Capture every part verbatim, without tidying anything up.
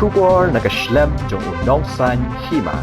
Khubor na ka shlem jong u Nongsaiñ Hima.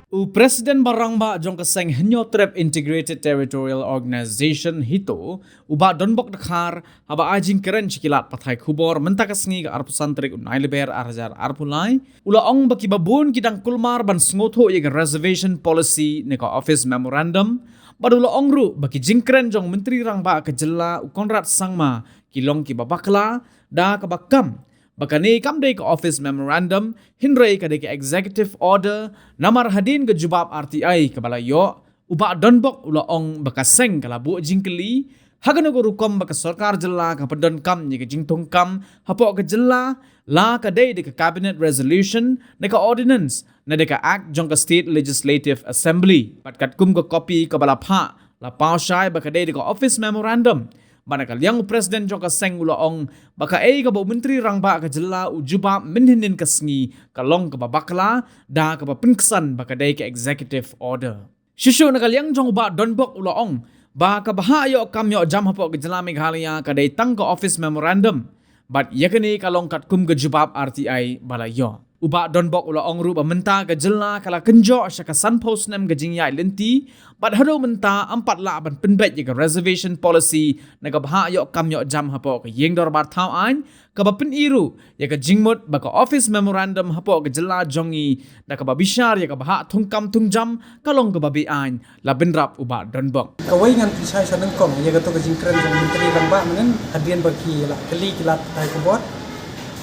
U President ba rangbah jong ka seng Hynñiewtrep Integrated Territorial Organization, HITO, u Bah Donbok Dkhar, haba ai jingkren sha ki lad pathai khubor mynta ka sngi ka arphew san tarik u Nailaber ar hajar arphew lai, u la ong ba kiba bun ki dang kulmar ban sngewthuh ïa ka reservation policy ne ka office memorandum, bad u la ong ruh ba ki jingkren jong u Myntri Rangbah ka jylla u Conrad Sangma ki long kiba bakla, da kaba kam ba kane kam dei ka office memorandum, hynrei ka dei ka executive order, namar hadien ka jubab R T I kaba la ïoh, u Bah Donbok u la ong ba ka seng ka la buh jingkylli ha kano ka rukom ba ka sorkar jylla ka pyndonkam ïa ka jingthungkam hapoh ka jylla, la ka dei da ka cabinet resolution, ne ka ordinance, ne da ka act jong ka State Legislative Assembly. Bad katkum ka kopi kaba la phah, la paw shai ba ka dei da ka office memorandum. Bad na ka liang u President jong ka seng u la ong ba kaei kaba u Myntri Rangbah ka jylla u jubab mynhynnin ka sngi ka long kaba bakla, da kaba pynksan ba ka dei ka executive order. Shuh shuh na ka liang jong u Bah Donbok u la ong ba ka bhah ïoh kam ïoh jam hapoh ka jylla Meghalaya ka dei tang ka office memorandum. Bad ïa kane ka long katkum ka jubab R T I ba la ïoh. U Bah Donbok u la ong ruh ba mynta ka jylla ka la kynjoh sha ka sanphew snem ka jingïaid lynti, bad haduh mynta ym pat lah ban pynbeit ïa ka reservation policy, ne ka bhah ïoh kam ïoh jam hapoh ka ïing dorbar thaw aiñ, kaba pyni ruh ïa ka jingmut ba ka office memorandum hapoh ka jylla jong ngi, da kaba bishar ïa ka bhah thungkam thungjam ka long kaba be-aiñ, la bynrap u Bah Donbok. Kawei ngan pynshai sha nyngkong ïa kato ka jingkren jong u Myntri Rangbah mynhynnin, hadien ba ki la kylli ki lad pathai khubor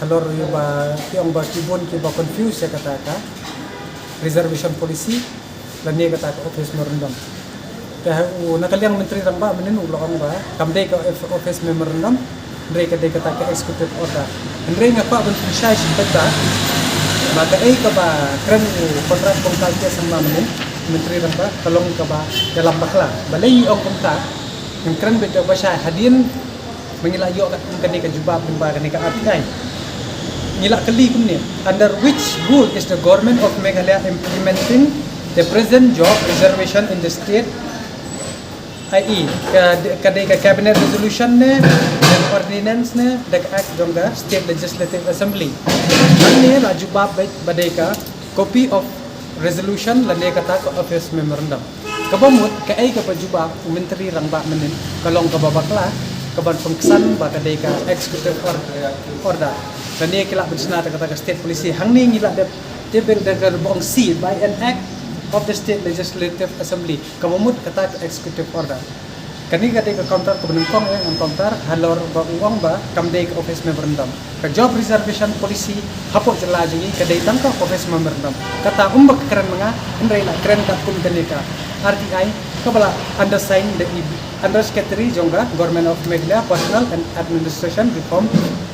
halor ïa ba ki ong ba ki bun kiba confuse ïa kata ka reservation policy lane kata ka office memorandum. Te ha u, na ka liang u Myntri Rangbah mynhynnin u la ong ba kam dei ka of-, office memorandum, hynrei ka dei kata ka executive order. Hynrei nga kwah ban pynshai sha phi ba kaei kaba kren u Conrad Bongkal Sangma mynhynnin, Myntri Rangbah, ka long kaba ïalam bakla. Balei ngi ong kumta? Ngan kren beit da ba shai, hadien ba ngi la ïoh katkum kane ka jubab lyngba kane ka R T I, ngi la kylli kumne: Under which rule is the Government of Meghalaya implementing the present job reservation in the state, i e ka, ka dei ka cabinet resolution ne, ka ordinance ne, da ka act jong ka State Legislative Assembly? Hangne la jubab beit ba dei ka copy of resolution lane kata ka office memorandum. Kaba mut kaei kaba jubab u Myntri Rangbah mynhynnin ka long kaba bakla, kaban pynksan ba ka dei ka executive or-, order. Lane ki la pynshna da kata ka state policy. Hangne ngi la dep tip da kaba ong C, by an act of the State Legislative Assembly. Kaba mut kata ka executive order. Kane ka dei ka counter kaba nyngkong, eh, ngan counter halor ba u ong ba kam dei ka office memorandum. Ka job reservation policy hapoh jylla jong ngi ka dei tang ka office memorandum. Kata um ba ka kren ma nga, hynrei la kren katkum kane ka R T I kaba la undersign da i Under Secretary jong ka Government of Meghalaya Personnel and Administration Reform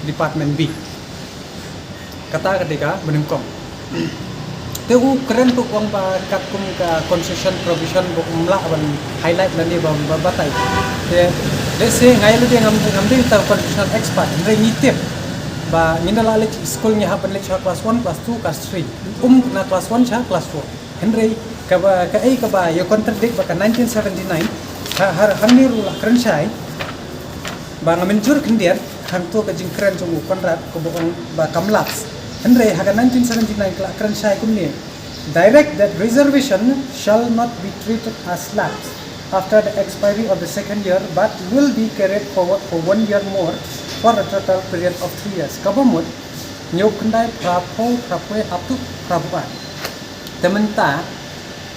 Department B. Kata ka dei kaba nyngkong. Te u kren ruh u ong ba katkum ka constitution provision ba um lah ban highlight lane ba, ba batai. Te, let's say, nga ïa lade ngam, ngam dei ta constitutional expert, hynrei ngi tip ba ngi da la leit skul, ngi hap ban leit sha class one, class two, class three. Um na class one sha class four. Hynrei kaba, kaei kaba ïa contradict ba ka nineteen seventy-nine, ha, ha, hangne ruh la kren shai ba nga mynjur khyndiat hangto ka jingkren jong u Conrad kaba ong ba kam lapse. Hynrei ha ka nineteen seventy-nine ka la kren shai kumne: Direct that reservation shall not be treated as lapse after the expiry of the second year, but will be carried forward for one year more for a total period of three years. Kaba mut, hynñiew khyndai phra phew phra wei up to phra wei. Te mynta,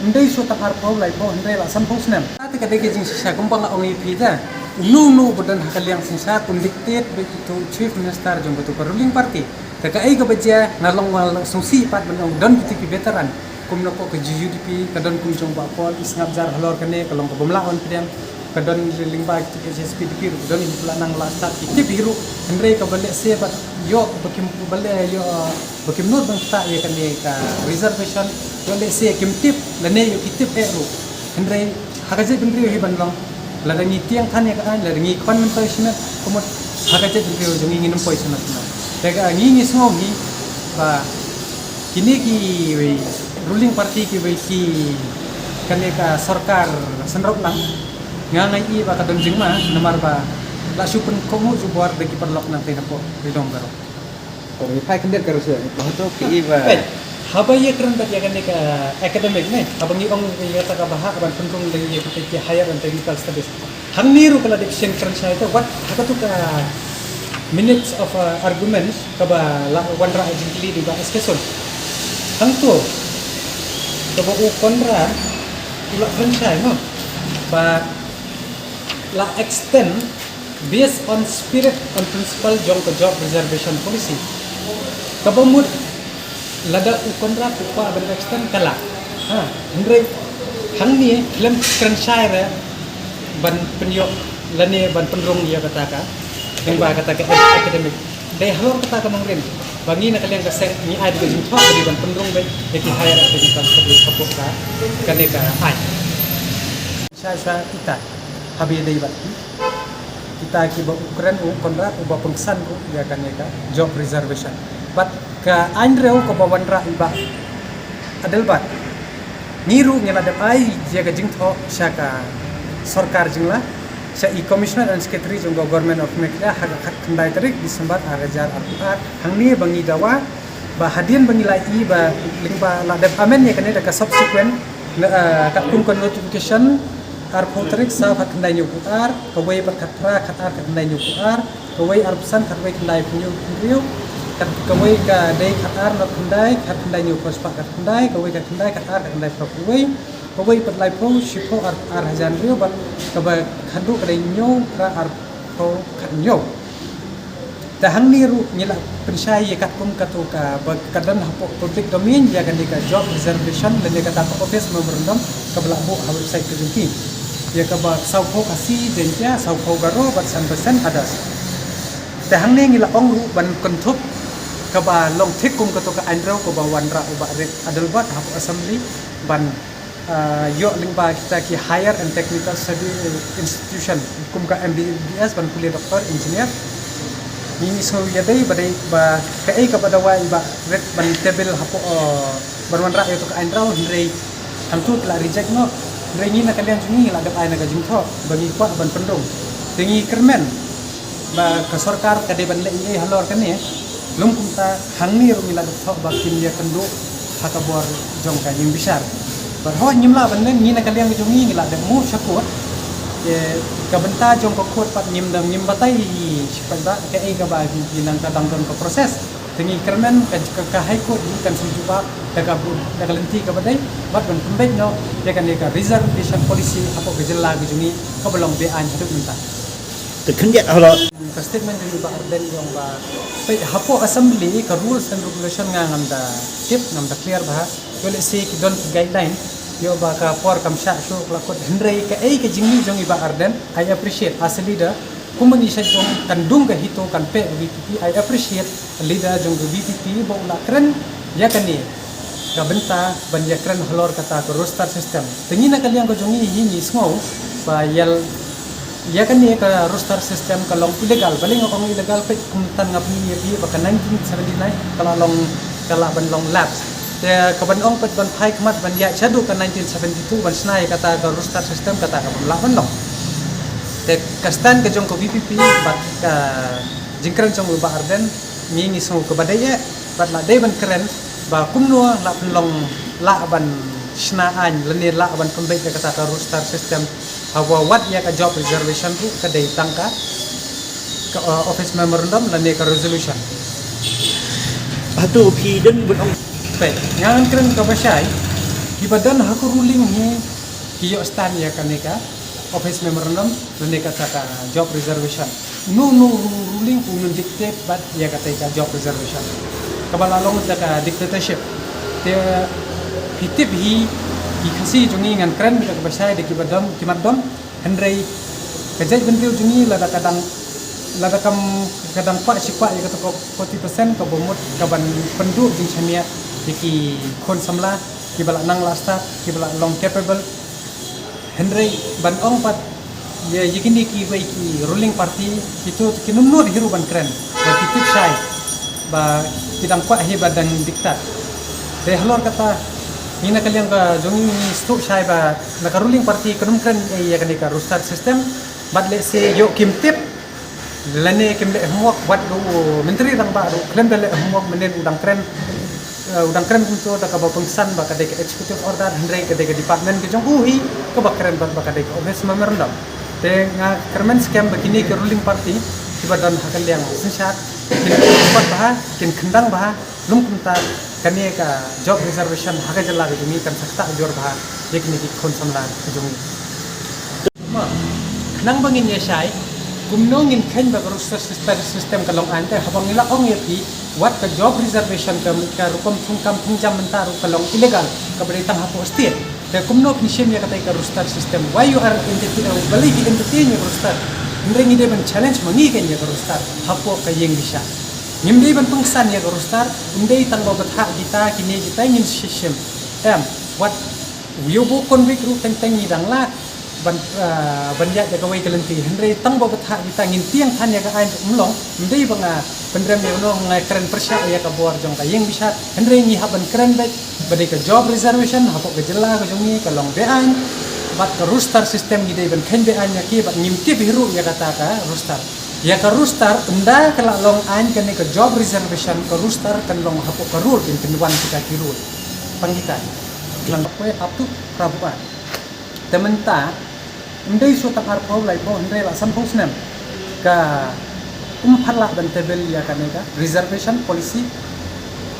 ym dei shu tang arphew laiphew, hynrei la sanphew snem. Te ka dei ka jingshisha kumba nga ong ïa phi te. Uno uno uba don ha ka liang synshar un dictate beit ïa uto u chief minister jong kato ka ruling party. Te kaei kaba jia, nga long, nga long sngewsih pat ban ong don kito ki veteran. Kum na ko ka G U D P, ka don kum jong Bah Paul, i sngap jar halor kane, ka long kaba ym lah ban pdiang. Ka don lyngba ki H S P D P ruh, ka don ki la nang la start ki tip hi ruh. Hynrei kaba lehse ba ïoh ba kim, ba leh ïoh, ba kim nud ban start ïa kane ka reservation, ïoh lehse kim tip lane ïoh ki tip eh ruh. Hynrei ha ka jaitbynriew hi ban long, lada ngi tieng than ïa ka aiñ, lada ngi khwan myntoi shimet, ka mut ha ka jaitbynriew jong ngi ngin ym poi sha na sha na. Te ka ngi ngi sngew hi ba kine kiwei ruling party, kiwei ki, kane ka sorkar synrop lang, nga nga ïohi ba ka don jingma, namar ba la shu pynkohnguh jubor da ki paralok nangtei napoh ri dong baroh. Ka ri phai khyndiat ka ri sha. Ba to ki i ba. Haba ïa kren bad ïa kane ka academic ne, haba ngi ong ïa kata ka bahah ban pynrung da ïa kita ki higher and technical studies. Hangne ruh ka la dep shen kren shai te wat ha katu ka minutes of uh, arguments kaba la wanrah jingkylli da ba S K Sun. Hangto kaba u Conrad u la kren shai mo ba la extend based on spirit and principle jong ka job reservation policy. Kaba mut lada u Conrad u kwah ban extend ka lah. Ha, hynrei hangne khlem kren shai re ban pynïoh lane ban pynrung ïa kata ka. Lyngba kata ka academic. Dei halor kata ka nongrim ba ngi na ka liang ka seng ngi ai da ka jingthoh ban pynrung beit ïa ki higher education ka dei support ka kane ka ai. Sha sha kita haba ïadei bad ki kita kiba u kren u Conrad uba pynksan ruh ïa kane ka job reservation. Bad ka aiñrew kaba wanrah i Bah Adelbert. Ngi ruh ngi la dep ai ïa ka jingthoh sha ka sorkar jylla, sha i Commissioner and Secretary jong ka Government of Meghalaya ha ka khatkhyndai tarik December ar hajar arphew ar. Hangne ba ngi dawa ba hadien ba ngi la i ba lyngba la dep amend ïa kane da ka subsequent na, ah, katkum ka notification arphew tarik saw khatkhyndai hynñiewphew ar, kawei pat khatphra khatar khatkhyndai hynñiewphew ar, kawei arphew san khatwei khyndai hynñiewphew hynriew, kat kawei ka dei khatar nod khyndai khatkhyndai hynñiewphew spah khatkhyndai, kawei khatkhyndai khatar khatkhyndai phew kawei, kawei pat laiphew shiphew ar, ar hajar hynriew bad kaba khadduh ka dei hynñiewphra arphew khathynñiew. Te hangne ruh ngi la pynshai ïa katkum katu kaba ka don hapoh public domain ïa kane ka job reservation lane kata ka office memorandum kaba la buh ha website ka jong ki. Ïa kaba sawphew Khasi, Jaiñtia, sawphew Garo bad san percent others. Te hangne ngi la ong ruh ban kynthup kaba long thik kum katu ka aiñrew kaba wanrah u Bah Rick Adelbert hapoh assembly ban ah, ïoh lyngba kita ki higher and technical study institution kum ka M B B S ban pule doctor engineer. Ngi ngi sngew ïadei ba dei ba kaei kaba dawa i Bah Rick ban table hapoh, ah, ban wanrah ïa tu ka aiñrew hynrei hangtu ki la reject noh. Hynrei ngi na ka liang jong ngi la dep ai na ka jingthoh ba ngi kwah ban pynrung. Te ngi kyrmen ba ka sorkar ka dei ban leh ei ei halor kane. Lum kumta hangne ruh ngi la dep thoh ba kin ïa kynduh ha ka bor jong ka ïing bishar. Bad hooid ngim lah ban len, ngi na ka liang jong ngi ngi la dep move sha court. Te ka bynta jong ka court pat ngim dang ngim batai shi pat ba kaei kaba ki nang ka dang don ka process. Te ngi kyrmen ka, ka, ka High Court hi kan shu jubab da ka bu-, da ka lynti kaba dei bad ban pynbeit noh ïa kane ka reservation policy hapoh ka jylla ka jong ngi kaba long be-aiñ haduh mynta. Te khyndiat halo. Ka statement jong i Bah Ardent i ong ba peit hapoh assembly ka rules and regulation nga ngam da tip, ngam da clear bha. Ïoh lehse ki don ki guideline, ïoh ba ka por kam shah shuh ka la kut, hynrei kaei ka jingmih jong i Bah Ardent, I appreciate as a leader. Kumba ngi shait ong kan dung ka HITO kan peh ka VPP, I appreciate a leader jong ka VPP ba u la kren ïa kane ka bynta ban ïa kren halor kata ka roster system. Te ngi na ka liang ka jong ngi hi ngi sngew ba ïa, ïa kane ka roster system ka long illegal. Balei nga ong illegal? Peit, kum tang nga pyni ïa phi ba ka nineteen seventy-nine ka la long, ka la ban long lapse. Te ka ban ong peit ban phai khmat ban ïaid shaduh ka nineteen seventy-two ban shna ïa kata ka roster system, kata ka bym lah ban long. Te ka stand ka jong ka VPP bad ka jingkren jong u Bah Ardent ngi ngi sngew kaba dei eh, bad la dei ban kren ba kumno la pynlong, la ban shna aiñ lane la ban pynbeit ïa kata ka roster system. Haba wat ïa ka job reservation ruh ka dei tang ka, ka, uh, office memorandum lane ka resolution. Hato phi don ban ong? Peit, ngan kren kaba shai, kiba don ha ka ruling hi ki ïoh stand ïa kane ka office memorandum lane kata ka job reservation. Uno uno u ruling un dictate bad ïa kata ka job reservation. Kaba la long da ka dictatorship. Te phi tip hi ki Khasi jong ngi, ngan kren da kaba shai da kiba don, ki mat don. Hynrei ka jaitbynriew jong ngi lada ka dang, lada kam, ka dang kwah shi kwah ïa kata ka forty percent kaba mut ka ban pynduh jingshaniah ïa ki khun samla kiba la nang la stad, kiba la long capable. Hynrei ban ong pat ïa, ïa kine kiwei ki ruling party, kito ki nym nud hi ruh ban kren ba ki tip shai ba ki dang kwah hi ba dang diktat. Te halor kata ngi na ka liang ka jong ngi ngi sngewthuh shai ba na ka ruling party ka nym kren ïa kane ka roster system. Bad lehse ïoh kim tip lane kim leh homework, wat ruh u Myntri Rangbah ruh khlem da leh homework, mynnin u dang kren, eh, u dang kren kumto da kaba pynsan ba ka dei ka executive order, hynrei ka dei ka department ka jong u hi kaba kren bad ba ka dei ka office memorandum. Te nga kyrmen skhem ba kine ki ruling party kiba don ha ka liang synshar kin pat bha, kin khyndang bha, lum kumta kane ka job reservation ha ka jylla ka jong ngi kan sa ktah jur bha ïa kine ki khun samla ka jong ngi. Khnang ba ngin ïa shai kumno ngin kheiñ ba ka roster system, system ka long aiñ, te haba ngi la ong ïa phi wat ka job reservation ka, ka rukom thungkam thungjam mynta ruh ka long illegal, kaba dei tang hapoh state. Te kumno phin shim ïa katei ka roster system? Why you are entertain, balei phi entertain ïa ka roster? Hynrei ngi dei ban challenge ma ngi keiñ ïa ka roster hapoh ka ïing bishar. Ngim dei ban pynsan ïa ka roster, ym dei tang ba bthah kita kine kita ngin shim. Em, wat u ïa u convict ruh teng teng ngi dang lad ban, ah, ban ïaid ïa kawei ka lynti. Hynrei tang ba bthah kita ngin tieng than ïa ka aiñ ruh ym long. Ym dei ba nga pynrem ïa uno, nga kren pyrshah ïa ka bor jong ka ïing bishar. Hynrei ngi hap ban kren beit ba dei ka job reservation hapoh ka jylla ka jong ngi ka long beaiñ. Bad ka roster system ngi dei ban kheiñ beaiñ ïa ki, bad ngim tip hi ruh ïa kata ka roster. Ïa ka roster ynda ka la long aiñ kane ka job reservation, ka roster kan long hapoh ka rule, kin pynwan kita ki rule. Tang kita. Klang poi up to prabhuan. Te mynta ym dei shu tang arphew laiphew, hynrei la sanphew snem ka ym pat lah ban table ïa kane ka reservation policy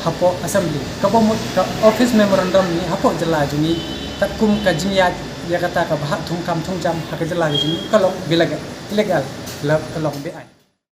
hapoh assembly. Kaba mut ka office memorandum ngi hapoh jylla jong ngi katkum ka jingïaid ïa kata ka bthah thungkam thungjam ha ka jylla ka jong ngi ka long illegal, illegal, la ka long beaiñ.